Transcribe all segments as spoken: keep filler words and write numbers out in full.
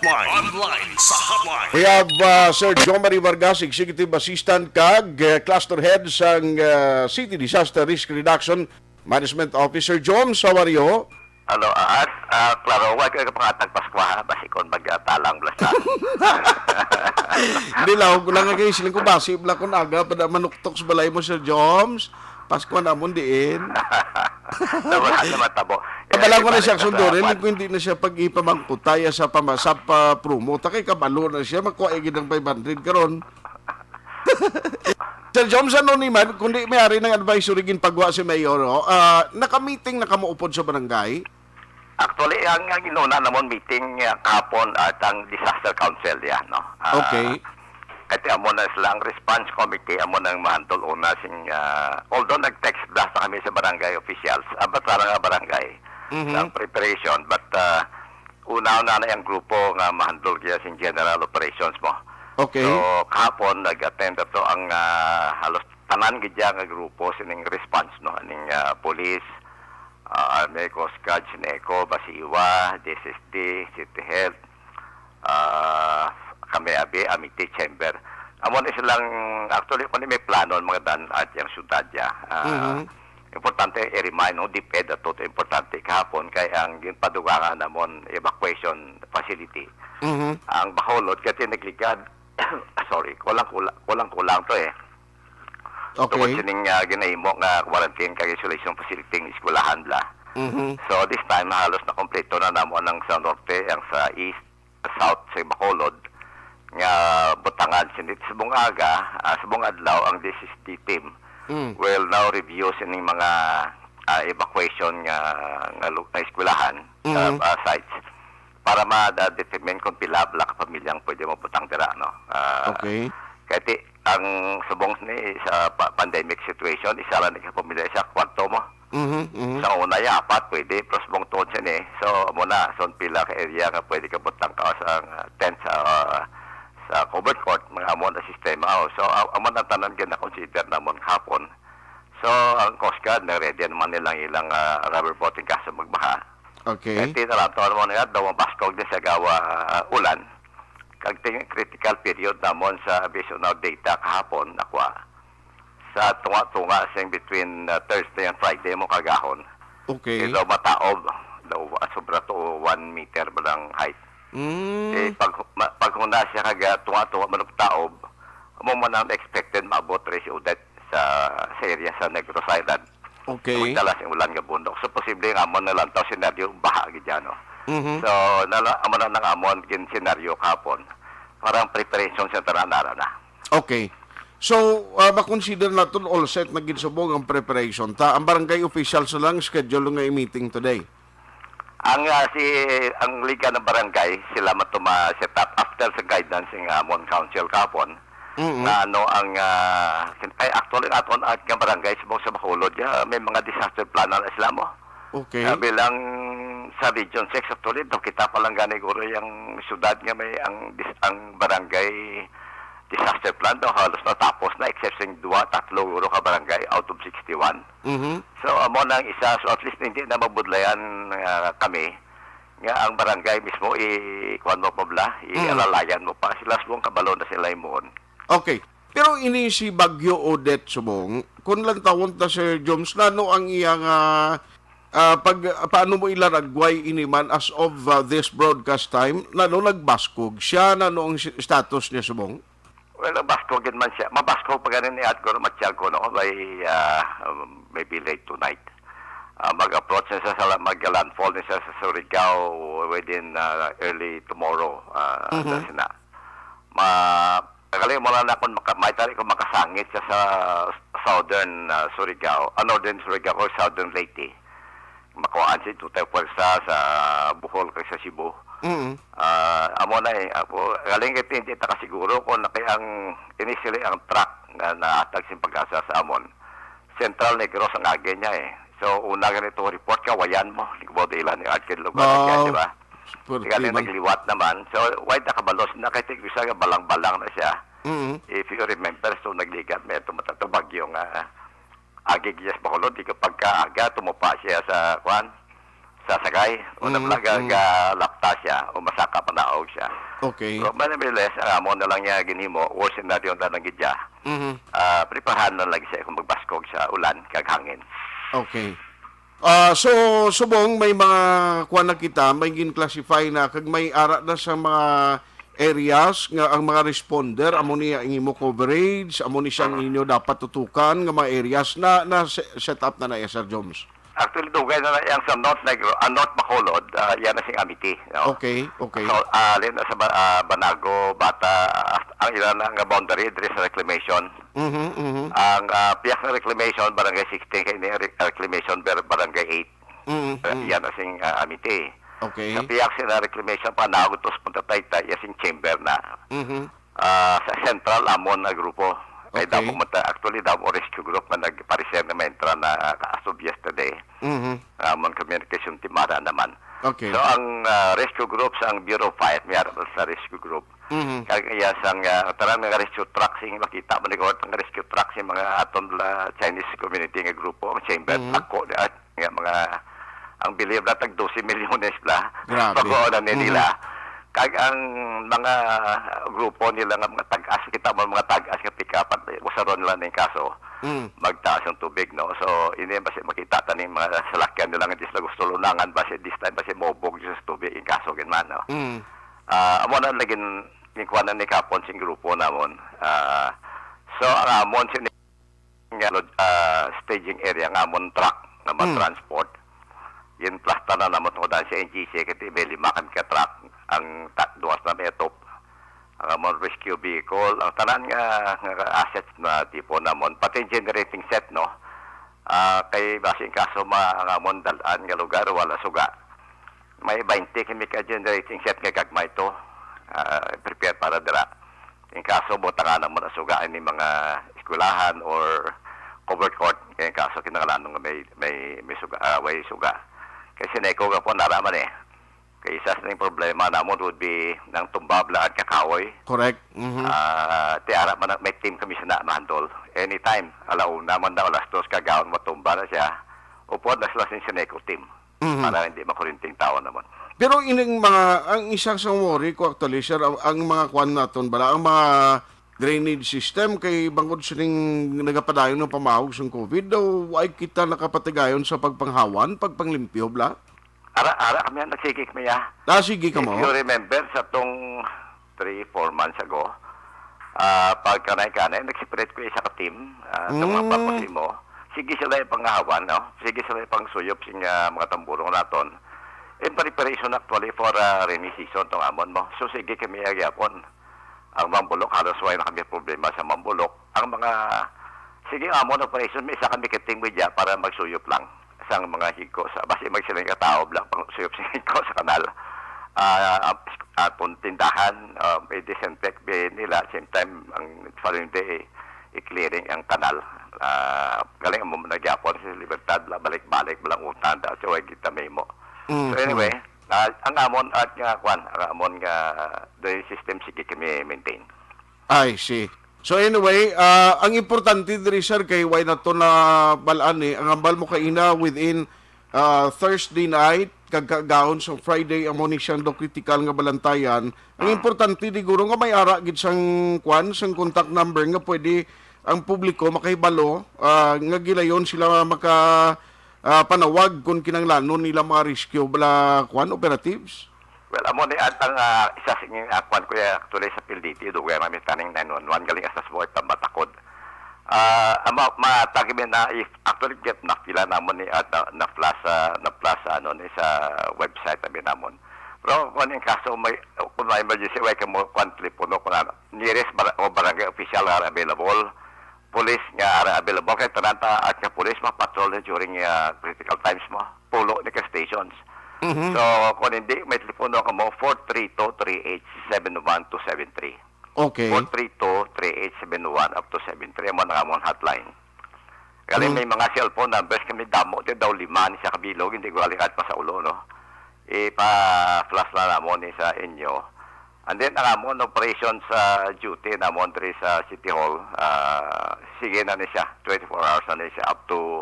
Online sa hotline. We have uh, Sir John Marie Vargas, Executive Assistant kag uh, Cluster Head sang uh, City Disaster Risk Reduction Management Officer. John, how are you? Hello, ah, ah, ah, klaro, wa ko kapangatag Paskwa, ha? Basi kon magtalang blas na. Hindi lang, ako lang nga kayo, siling ko, basi bala kung aga, pada manuktok sa balay mo, Sir Joms. Paskwa namon diin. Nawala na matabo. Kabalang ko na siya, Ibalik na sa sundurin, kwan. Kung hindi na siya pag-ipamangkutaya sa pama-, sa pa-promo, ta kay kabalo na siya, makuha yung ginang five hundred karon. Sir Joms, ano ni man, kundi may ari ng advisory ginpagwa si Mayor, oh, ah, naka-meeting na kamo upod sa barangay? Actually, ang, ang inuna namon meeting, ah, kahapon at ang disaster council, yan, no? Ah, Okay. Kasi amo na sila, ang response committee, amo nang mahandol una sing, ah, although nag-text blast na kami sa barangay officials, ah, but para nga barangay, Mhm. sa preparation, but, ah, una na na yung grupo nga mahandol kaya sing general operations mo. Okay. So, kahapon, nag-attend ato ang, ah, halos tanan gid nga grupo sining response, no? Aning, ah, police, ah, Army, Coast Guard, Sineco, Basiwa, D S S D, City Health, ah, kami abi, Amity Chamber. Amo ni silang, actually, kung may plano mga dan at yung syudad ya. Ah, Mhm. Importante i-remind, no, DepEd ato to importante kahapon kay ang ginpadugangan namon evacuation facility. Mhm. Ang Bacolod kasi nagligad, sorry, kulang-kulang, kulang-kulang to eh. Okay. Tungod sining, ah, ginahimo nga quarantine kag isolation facility ng eskwelahan bla. Mhm. So this time halos na kompleto na namo ang sa norte, ang sa east, south sa Bacolod nga butangan sinit sa bungaga, ah, sa bungadlaw ang D S S D team Mm. will now review sining mga, ah, evacuation nga, nga lu-, nga eskwelahan, Mhm. ah, ah, sites para ma-determine kung pila bala ka pamilyang pwede mabutang dira, no? Ah, Okay. Kay ti, ang subong ni sa pa-, pandemic situation, isa lang ni ka pamilya sa kwarto mo. Mhm, mhm. Sa una, ya, apat, pwede, pero subong tuod siya ni. So, amo na, so, pila ka area nga pwede ka butang ka sa, ah, tent sa, ah, sa covered court, mga amo na sistema. Oh. So, a-, amo na tanan gina-consider namon kahapon. So, ang Coast Guard, na-ready naman nilang ilang, ah, rubber boat in kaso magbaha. Okay. Kaya tinarato naman nga, daw mabaskog din sa gawa, ah, ulan. Kag ting-, critical period namon sa based on our data kahapon, nakuha. Sa tunga-tunga, sing between, ah, Thursday and Friday mo kagahon. Okay. Kaya daw mataob, daw, ah, sobra to one meter ba lang height. Mm. Eh, pag, ma-, pag huna siya kag, ah, tunga-tunga manugtaob, amo man ang expected maabot rin si Odette sa, sa area sa Negros Island. Okay. Magdala sing ulan nga bundok. So, posible nga amo na lang to senaryo, baha gid yan, no? Mhm. So, nala-, amo na nang amon gin senaryo kahapon. Parang preparation sa tanan ara na. Okay. So, ah, makonsider naton all set na ginsubong ang preparation. Ta, ang barangay officials na lang schedule nga i-meeting today. Ang, ah, si, ang liga ng barangay, sila matuma set up after sa guidance ng Amon Council kahapon, Mm-mm. na ano ang, ah, sin-, ay, actually, aton at nga barangay sa, sa Bacolod, ya, may mga disaster plan na sila mo. Okay. Ah, bilang sa Region six, actually, daw kita pa lang gani guro yung syudad nga may ang dis-, ang barangay disaster plan daw halos natapos na, except sing dua, tatlo guro ka barangay out of sixty-one. Mhm. So, amo na ang isa. So, at least hindi na mabudlayan, ah, kami nga ang barangay mismo i-, kuwan mo pa bala, Mm. i-alalayan mo pa. Sila subong kabalo na sila himuon. Okay. Pero ini si Bagyo Odette subong, kung lang tawon ta, Sir Joms, nano ang iyang, ah, ah, pag, paano mo ilaragway ini man as of, ah, this broadcast time? Nano nagbaskog siya? Nano ang si-, status niya subong? Well, nabaskog gid man siya. Mabaskog pa ganin ni Adcor Matiago, no? By, ah, um, maybe late tonight. Ah, mag-approach na siya sa la-, mag-landfall na siya sa Surigao within, ah, early tomorrow. Ah, Mhm. That's na. Ma-, kagaling mo lang na kung maka-, may tali kung makasangit siya sa southern, ah, Surigao, ah, northern Surigao or southern Leyte. Makuhaan siya ito tayo pwersa sa Bohol kag sa Cebu. Mm. Ah, amo na eh. Ako, galing kay hindi ta kasiguro kung na kay ang initially ang truck nga nahatag sing pag-asa sa amon. Central Negros ang agi niya eh. So, una ganito report, kawayan mo. Di ko ba ilan yung adkin lugar na siya, Wow. di ba? Super Kaya team, ah. nagliwat naman. So, why nakabalos na kay tig isa nga balang-balang na siya? Mm. If you remember, so nagligat may ito matato bagyo nga agig yes Bacolod, di ka pagkaaga, tumupa siya sa, kwan, sasakay, o Mm, nablaga mm. ga lapta siya, o masaka panaog siya. Okay. Pero, but nevertheless, ang amo na lang niya ginhimo, worst scenario na lang gid siya. Mhm. Ah, preparahan na lang siya kung magbaskog sa ulan kag hangin. Okay. Ah, so, subong may mga kuwan na kita, may gin-classify na, kag may ara na sa mga areas nga ang mga responder, amo ni ang imo coverage, amo ni siyang inyo dapat tutukan nga mga areas na, na se-, set up na na, Sir Joms? Actually, dugay na na yang sa North Negro, ah, North Bacolod, ah, yan na sing Amity, no? Okay, okay. So, ah, alin na sa Ba-, ah, Banago, Bata, ah, ang ila na nga boundary, diri sa reclamation. Mhm, mhm. Ang, ah, piyak na reclamation, Barangay sixteen, kay ni re-, reclamation, bar-, Barangay eight. Mhm, Ah, mhm. Yan na sing, ah, Amity. Okay. Sa piyak sila reclamation, Panaog, Tusmon, Taytay, yan sing chamber na. Mhm. Ah, sa Central, amon na grupo. Kay Okay. Davao man ta-, actually, Davao Rescue Group nga nagpareser na may entra na, ah, as of yesterday. Mhm. Amon communication team ara naman. Okay. So, ang, ah, rescue group sa ang Bureau of Fire, may ara sa rescue group. Mhm. Kag iya sang, ah, tanan nga rescue truck, sing makita mo ni Gord, ang rescue truck, sing mga aton la Chinese community nga grupo, ang chamber, Mhm. ako, ah, nga mga, ang believe na tag dose milyones la, Grabe. pagkuha na ni Mhm. nila. Kag ang mga grupo nila nga mga tag-as, kita mo mga tag-as nga pick-up, at usaron nila ning kaso, Mm. magtaas ang tubig, no? So, ini basi makita ta ning mga salakyan nila nga di sila gusto lunangan, basi this time, basi mobog sa tubig yung kaso, gid man, no? Mm. Ah, amo na lagi yung kuha na ni kapon sing grupo namon. Ah, so, ang amon, sin-, nga, ah, staging area nga amon truck nga Mm. ma-transport. Yun, plasta na namon tungod sa N G C, kasi may lima kami ka truck, ang ta-, duwas na may atop. Ang amon rescue vehicle, ang tanan nga, nga assets na tipo namon, pati generating set, no? Ah, kay basin kaso ma-, ang amon dal-an nga lugar, wala suga. May twenty kami ka generating set nga gagmay to. Ah, prepare para dira. In kaso, butangan mo na suga ini mga eskwelahan or covered court. Kaya in kaso, kinahanglan nga may, may, may suga, ah, way suga. Kay Seneco nga po, naraman eh. Kay isa sa ning problema namon would be nang tumba bala at kakahoy. Correct. Mhm. Ah, ti ara man ang, may team kami sa na ma-handle. Anytime, ala una man daw, alas dos kagaon, matumba na siya. Upod na sila sa Seneco team. Mhm. Para hindi makurinting tao naman. Pero ining mga, ang isa sa worry ko actually, sir, ang, ang mga kwan naton bala, ang mga drainage system kay bangod sining nagapadayon ng pamahog sang covid daw, ay kita nakapatigayon sa pagpanghawan, pagpanglimpyo, bla? Ara, ara kami ang nagsigi kami, ah. Ah, sige ka If mo? you remember, sa tong three, four months ago, ah, pagkanay-kanay, nag-separate ko isa ka team, ah, sa mga Mm. pagpasimo. Sige sila yung panghawan, no? Sige sila yung pangsuyop sing, ah, mga tamburong naton. In preparation actually for, ah, rainy season tong amon mo. So, sige kami, ah, gyapon. Ang Mambulok, halos wala na kami problema sa Mambulok. Ang mga, sige, amon operation, may isa kami ka team media para magsuyop lang sang mga higko sa, basi may silang katao lang pang suyop sa higko sa kanal. Ah, ah, atong tindahan, ah, i-disinfect bi nila, same time, ang following day, i-clearing ang kanal. Ah, galing mo na gyapon sa Libertad, la-, balik-balik, balang utang, da, so, ay kita may mo. Mm, So, anyway, mm. ah, ang amon at nga, kwan, ang amon nga drainage system, sige kami maintain. I see. So, anyway, ah, ang importante diri, sir, kay why na to na balaan eh. Ang hambal mo kaina within, ah, Thursday night, kag kagaon sa Friday, amo ni siyang do critical nga balantayan. Ang importante di guro nga may ara gid sang kwan, sang contact number nga pwede ang publiko makahibalo, ah, nga gilayon sila maka, ah, panawag kung kinanglanon nila mga rescue bala kwan operatives. Well, amo ni at ang, ah, isa sa inyong, ah, kwan ko ya, actually sa Pilditi, dugay kami taning nine one one, galing hasta sa buhay pambatakod. Ah, ama, matagi mi na, if, actually, get na pila namon ni at na, na plus, ah, na plus, ano, ni sa website namin namon. Pero kung yung kaso, may, kung may emergency, way ka mo, kwan, telepono, kung ano, nearest bar-, o barangay official are available, police nga are available, kay tanan ta at nga police mapatrol na during, ah, critical times mo. Pulo ni ka stations. Mhm. So, kung hindi, may telepono ka mo, four three two, three eight seven one two seven three. Okay. Four three two, three eight seven one up to seven three, amo na among hotline. Galing Mm. may mga cellphone numbers kami damo, di daw lima ni sa kabilog, hindi ko alikat pa sa ulo, no? Ipa-flash na namo ni sa inyo. And then, ang amon operation sa duty namon diri sa City Hall, ah, sige na ni siya, twenty-four hours na ni siya up to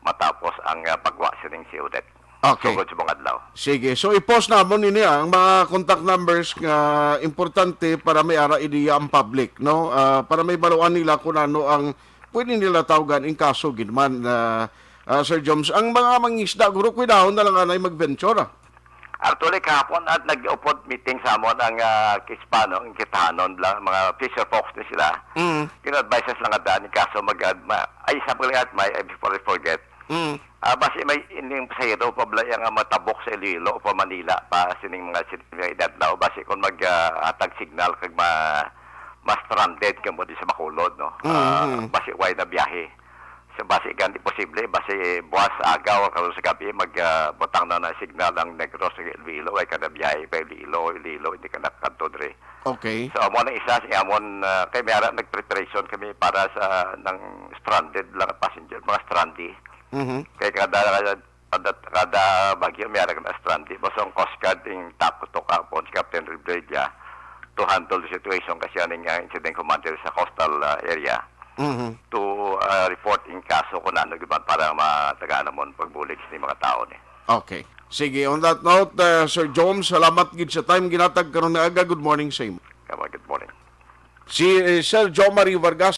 matapos ang, ah, pagwa sining si Odette. Okay. Sugod sa mga adlaw. Sige. So, i-post namon ini, ah, ang mga contact numbers nga importante para may ara ideya ang public, no? Ah, para may baluan nila kung ano ang pwede nila tawgan in kaso gid man, ah, ah, Sir Joms. Ang mga mangisda, guro, kuidahon na lang anay mag-venture, ah. Actually, kahapon at nag-upod meeting sa amon ang uh, Kispano, ang Kitahanon lang, mga fisher folks ni sila. Mm. Kina-advise sila nga daan yung kaso mag ma, ay, sa pagkaliat, may, ay, before I forget. Mm. Ah, basi may ining pasahero pa bala yang matabok sa Iloilo o pa Manila pa sining mga sining mga edad daw. Basi kung mag ah, hatag signal kag ma ma-stranded kamo di sa Bacolod, no? Ah, Mhm. Basi way na biyahe. So, basi gani posible, basi buwas aga o karon sa gabi mag ah, butang na na signal ang Negros sa Iloilo, way ka na biyahe pa Iloilo, Iloilo, hindi ka nakadto diri. Okay. So, amo na isa sa amon ah, kay may ara nag-preparation kami para sa nang stranded lang nga passenger, mga strandee. Mhm. Kay kada kada, kada bagyo may ara na strandee. Basta ang Coast Guard ing top to kahapon si Captain Rebredia to handle the situation kasi aning ah, incident commander sa coastal ah, area Mhm. to ah, report in kaso kung ano gyud man para matagaan namon pagbulig sa mga tao ni. Okay. Sige, on that note, uh, Sir Joms, salamat gid sa time ginatag karon nga aga. Good morning sa imo. Kama, good morning. Si eh, Sir Jomari Vargas,